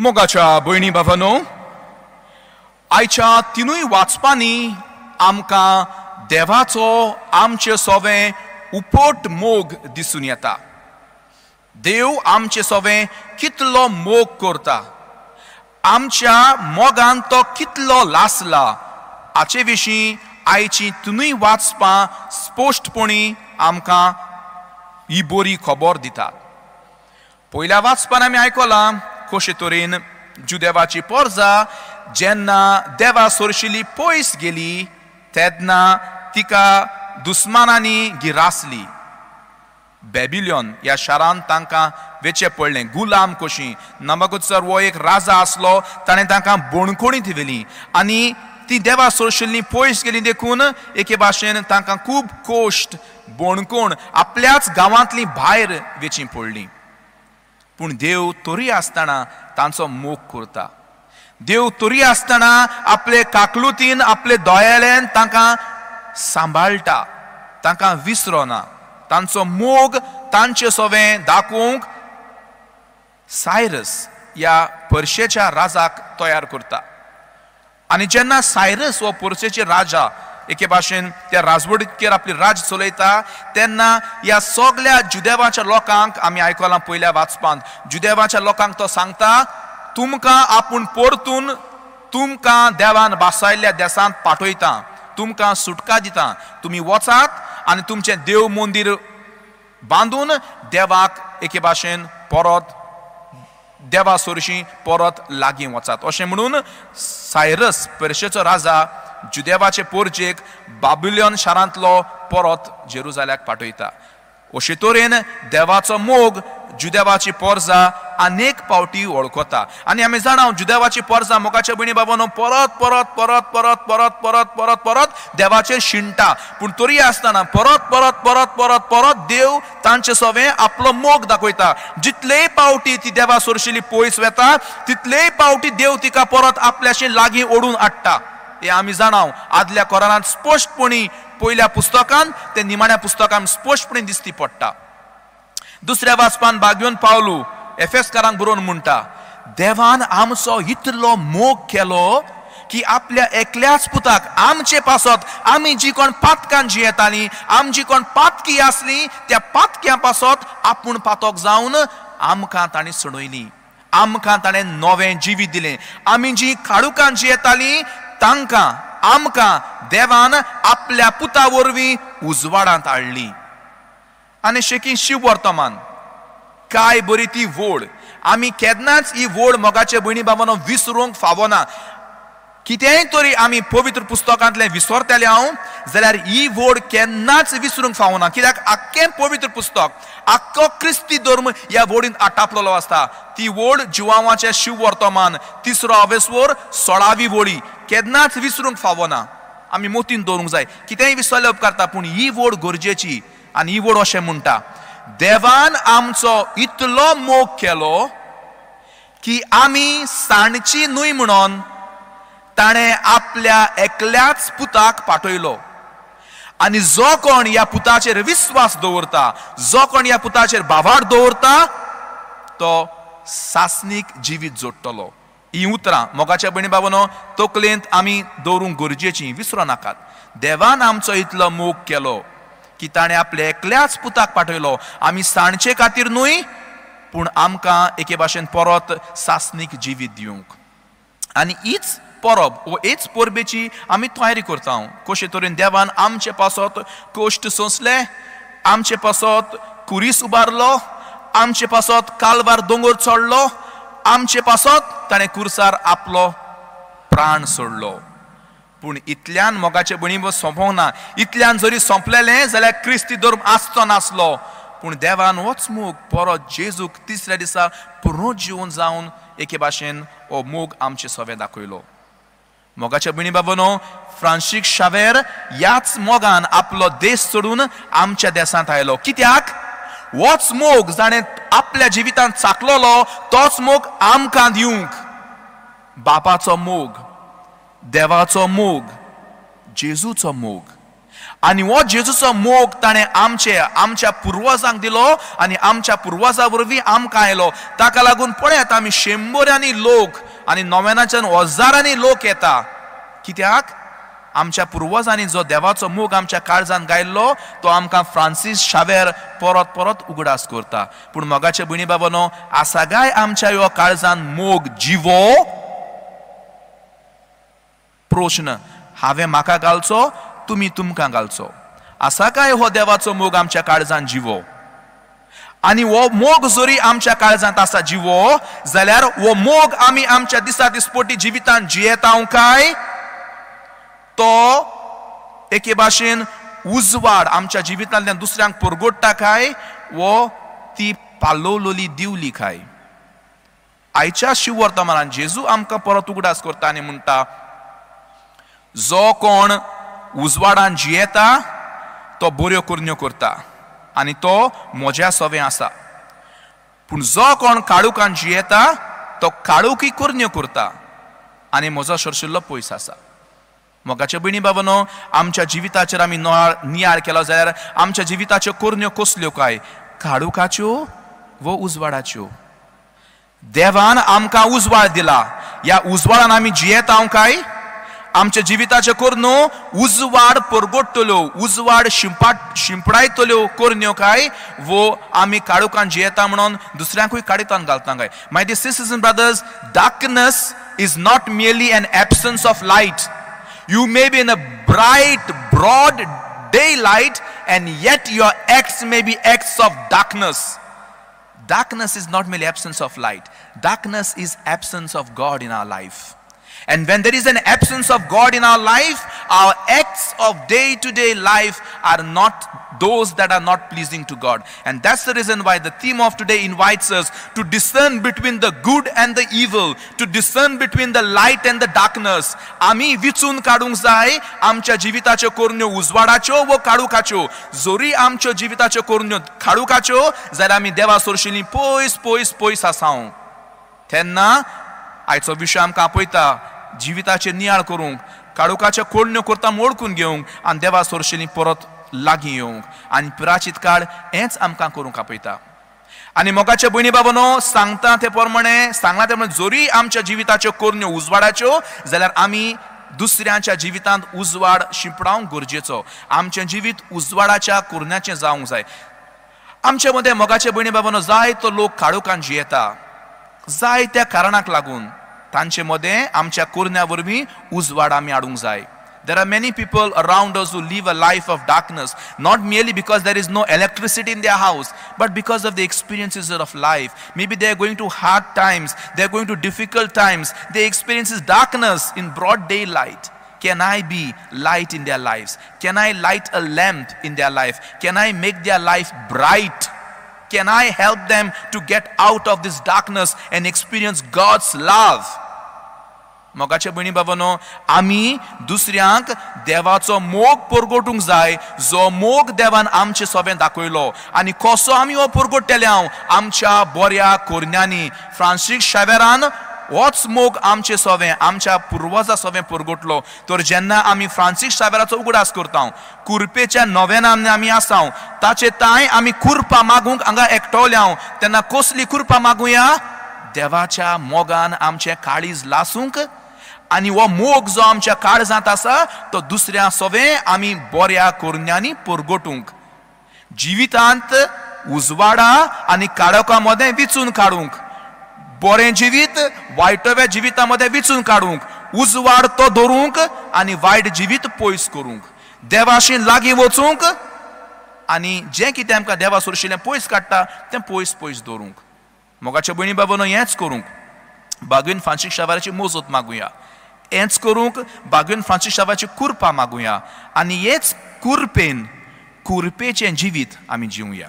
मोगाच्या भयणी बाबांनो, आयच्या तिनूय वाचपांनी आमकां देवाचो आमचे सोवे उपट मोग दिसून येता। देव आमचे सोवे कितलो मोग करता, आमच्या मोगान तो कितलो लासला हाचे विशीं आयची तिनूय वाचपां स्पश्टपणी आमकां ही बरी खबर दितात। पयल्या वाचपान आमी आयकलां कशे तरेन जुदेवाची पोरजा जेन्ना देवा सोरशिली पयस गेली तेन्ना तिका दुस्मानांनी गिरासली। बेबिलियन ह्या शारान तांकां वेचें पडलें गुलाम कशी। नबूकदनेस्सर हो एक राजा आसलो, ताणें तांकां बणखणीत व्हेली आनी ती देवा सोरशिल्ली पयस गेली देखून एके भाशेन तांकां खूब कोश्ट बणकोण आपल्याच गांवांतली भायर वेची पडली। पूण देव तरी आसतना तांचो मोग करता। देव तरी आसतना आपले काकलुतीन आपले दोळ्यान तांकां सांबाळटा, तांकां विसरना। तांचो मोग तांचे सोवे दाखोवंक सायरस ह्या पर्शेच्या राजाक तयार करता। आनी जेन्ना सायरस हो पर्शेचे राजा एके भाशेन त्या राजवटीचेर आपली राज चलयता तेन्ना ह्या सगल्या जुदेवाच्या लोकांक आमी आयकलां पयल्या वाचपांत, जुदेवाच्या लोकांक तो सांगता तुमकां आपूण परतून तुमकां देवान बासायल्ल्या देशांत पाठयता, तुमकां सुटका दिता, तुमी वचात आनी तुमचें देव मंदीर बांदून देवाक एके भाशेन परत देवा सोरशी परत लागीं वचात अशें म्हणून सायरस पर्शेचो राजा जुदेवाचे पोरजेक बाबिलियन शारांतलो परत जेरुजाल्याक पाठयता। अशे तरेन देवाचो मोग जुदेवाची पोरजा अनेक पावटी वळखता। आनी आमी जाणा जुदेवाची पोरजा मोगाच्या भयणी बाबांनो परत परत परत परत परत परत परत परत देवाचेर शिणटा, पूण तरी आसतना परत परत परत परत परत देव तांचे सोवे आपलो मोग दाखयता। जितलेय पावटी ती देवा सोरशिली पयस वेता तितलेय पावटी देव तिका परत आपल्याशी लागीं ओडून हाडटा। हे आमी जाणा आदल्या कोरानांत स्पश्टपणी पयल्या पुस्तकान ते निमाण्या पुस्तकान स्पश्टपणी दिसती पडटा। दुसऱ्या वाचपान बागयोन पावलू एफेसकारांक बरोवन म्हणटा देवान आमचो इतलो मोग केलो की आपल्या एकल्याच पुताक आमचे पासत आमी जी कोण पातकान जियेतालीं, आमची कोण पातकी आसली त्या पातक्यां पासत आपूण पातक जावन आमकां ताणें सणयली, आमकां ताणें नवें जिवीत दिलें। आमी जी काळुकान जियेतालीं तांकां आमकां देवान आपल्या पुता वरवीं उजवाडांत हाडली। आनी शेकी शिववर्तमान काय बरी ती वोड, आमी केन्नाच ही वोड मोगाचे भयणी बाबांनो विसरूंक फावना। कितेंय तरी आमी पवित्र पुस्तकांतलें विसरतले हांव जाल्यार ही वोड केन्नाच विसरूंक फावना, कित्याक आख्खें पवित्र पुस्तक आख्खो क्रिस्ती धर्म ह्या वोडीन आटापलेलो आसता। ती वोड जुवांवाचें शिववर्तमान तिसरो अवेस्वर 16वी वोडी केन्नाच विसरूंक फावना। आमी मोतीन दवरूंक जाय, कितेंय विसरले उपकारता पूण ही वोड गरजेची। आनी ही वोड अशें म्हणटा देवान आमचो इतलो मोग केलो की आमी सांडची न्हय म्हणून ताणें आपल्या एकल्याच पुताक पाठयलो। आनी जो कोण ह्या पुताचेर विस्वास दवरता, जो कोण ह्या पुताचेर भावार्थ दवरता तो सासणीक जिवीत जोडटलो। ही उतरां मोगाच्या भयणी बाबांनो तकलेंत आमी दवरूंक गरजेची, विसरो नाकात। देवान आमचो इतलो मोग केलो की ताणें आपल्या एकल्याच पुताक पाठयलो, आमी सांडचे खातीर न्हय पूण आमकां एके भाशेन परत सासणीक जिवीत दिवंक। आनी हीच परब वो हेच परबेची आमी तयारी करता। कशे तरेन देवान आमचे पासत कश्ट सोंसले, आमचे पासत कुरीस उबारलो, आमचे पासत कालवार दोंगर चडलो, आमचे पासत ताणें कुर्सार आपलो प्राण सोडलो। पूण इतल्यान मोगाचे भयणी सोंपोंक ना, इतल्यान जरी सोंपलेलें जाल्यार क्रिस्ती धर्म आसचो नासलो। पूण देवान होच मोग परत जेजूक तिसऱ्या दिसा पुर्ण जिवन जावन एके भाशेन हो मोग आमचे सोवे दाखयलो। मोगाच्या भयणी बाबांनो फ्रांसीक शावेर ह्याच मोगान आपलो देश सोडून आमच्या देशांत आयलो, कित्याक होच मोग जाणें आपल्या जिवितांत चाकलोलो तोच मोग आमकां दिवंक। बापाचो मोग, देवाचो मोग, जेजूचो मोग आनी हो जेजूचो मोग ताणें आमचे आमच्या पुर्वजांक दिलो आनी आमच्या पुर्वजा वरवीं आमकां आयलो. ताका लागून पळयात आमी शंबरांनी लोक आनी नोवेनाच्यान हजारांनी लोक येता. कित्याक? आमच्या पुर्वजांनी जो देवाचो मोग आमच्या काळजान गायल्लो तो आमकां फ्रांसीस शावेर परत परत उगडास करता. पूण मोगाचे भयणी बाबानो, आसा काय आमच्या ह्यो काळजान मोग जिवो? प्रश्न हांवें म्हाका घालचो, तुमी तुमकां घालचो. आसा काय हो देवाचो मोग आमच्या काळजान जिवो? आनी हो मोग जरी आमच्या काळजांत आसा जिवो जाल्यार हो मोग आमी आमच्या दिसा दिसपटी जिवितान जियेता काय? तो एके भाशेन उजवाड आमच्या जिवितांतल्यान दुसऱ्यांक परगोडटा काय वो ती पालोवलेली दिवली काय? आयच्या शिववर्तमानान जेजू आमकां परत उगडास करता आनी म्हणटा, जो कोण उजवाडान जियेता तो बऱ्यो करण्यो करता आनी तो म्हज्या सवें आसा. पूण जो कोण काळुकान जियेता तो काळुकी करण्यो करता आनी म्हजो सरशिल्लो पयस आसा. मोगाचे भयणी बाबानो, आमच्या जिविताचेर आमी नियाळ केलो जाल्यार आमच्या जिविताच्यो करण्यो कसल्यो काय? काळुकाच्यो वो उजवाडाच्यो? देवान आमकां उजवाड दिला, ह्या उजवाडान आमी जियेता काय? आमच्या जिविताच्यो करण्यो उजवाड परगोडटल्यो, उजवाड शिंपडायतल्यो करण्यो काय वो आमी काळुकान जियेता म्हणून दुसऱ्यांकूय काळुकान घालता काय? My dear sisters and brothers, darkness is not merely an absence of light. You may be in a bright, broad daylight and yet your acts may be acts of darkness. Darkness is not merely absence of light. Darkness is absence of God in our life. And when there is an absence of God in our life, our acts of day-to-day life are not those that are not pleasing to God. And that's the reason why the theme of today invites us to discern between the good and the evil, to discern between the light and the darkness. आमी विचून काडूंक जाय आमच्या जिविताच्यो करण्यो उजवाडाच्यो वो काळुकाच्यो. जरी आमच्यो जिविताच्यो करण्यो काळुकाच्यो जाल्यार आमी देवा सरशिल्लीं पयस पयस पयस आसाव. तेन्ना आयचो विशय आमकां आपयता जिविताचेर नियाळ करूंक, काळुकाच्यो करण्यो करता वळखून घेवंक आनी देवा सरशिल्लीं परत लागीं येवंक. आनी प्राचीत काळ हेंच आमकां करूंक आपयता. आनी मोगाचे भयणी बाबानो, सांगता ते प्रमाणे सांगला ते प्रमाणे जरी आमच्या जिविताच्यो करण्यो उजवाडाच्यो जाल्यार आमी दुसऱ्यांच्या जिवितांत उजवाड शिंपडावंक गरजेचो. आमचें जिवीत उजवाडाच्या करण्याचें जावंक जाय. आमचे मदें मोगाचे भयणी बाबानो जायतो लोक काळुकान जियेता, जायत्या कारणाक लागून. तांचे मदें आमच्या करण्या वरवीं उजवाड आमी हाडूंक जाय. There are many people around us who live a life of darkness, not merely because there is no electricity in their house, but because of the experiences of life. Maybe they are going to hard times, they are going to difficult times, they experience darkness in broad daylight. Can I be light in their lives? Can I light a lamp in their life? Can I make their life bright? Can I help them to get out of this darkness and experience God's love? मोगाचे भयणी बाबानो, आमी दुसऱ्यांक देवाचो मोग परगोटूंक जाय, जो मोग देवान आमचे सोबें दाखयलो. आनी कसो आमी हो परगोडटले हांव? आमच्या बऱ्या करण्यांनी. फ्रांसीस शावेरान होच मोग आमचे सोवें, आमच्या पुर्वजा सोवें परगोटलो. तर जेन्ना आमी फ्रांसीस शावेराचो उगडास करता, कुरपेच्या नोवेनान आमी आसाव, ताचे तांय आमी कुरपा मागूंक हांगा एकटोल्या, तेन्ना कसली कुरपा मागुया? देवाच्या मोगान आमचें काळीज लासूंक आनी हो मोग जो आमच्या काळजांत आसा तो दुसऱ्या सोवें आमी बऱ्या करण्यांनी परगोटूंक, जिवितांत उजवाडा आनी काळोखा मदें विचून काडूंक, बरें जिवीत वायटव्या जिविता मदें विचून काडूंक, उजवाड तो धरूंक आनी वायट जिवीत पयस करूंक, देवाशी लागीं वचूंक आनी जें कितें आमकां देवा सरशिल्लें पयस काडटा तें पयस पयस दवरूंक. मोगाच्या भयणी बाबानो, हेंच करूंक बागवीन फ्रांसीस शावेराची मोजत मागुया, हेंच करूंक बागवीन फ्रांसीस शावेराची कुरपा मागुया आनी हेच कुरपेन कुरपेचें जिवीत आमी जिवया.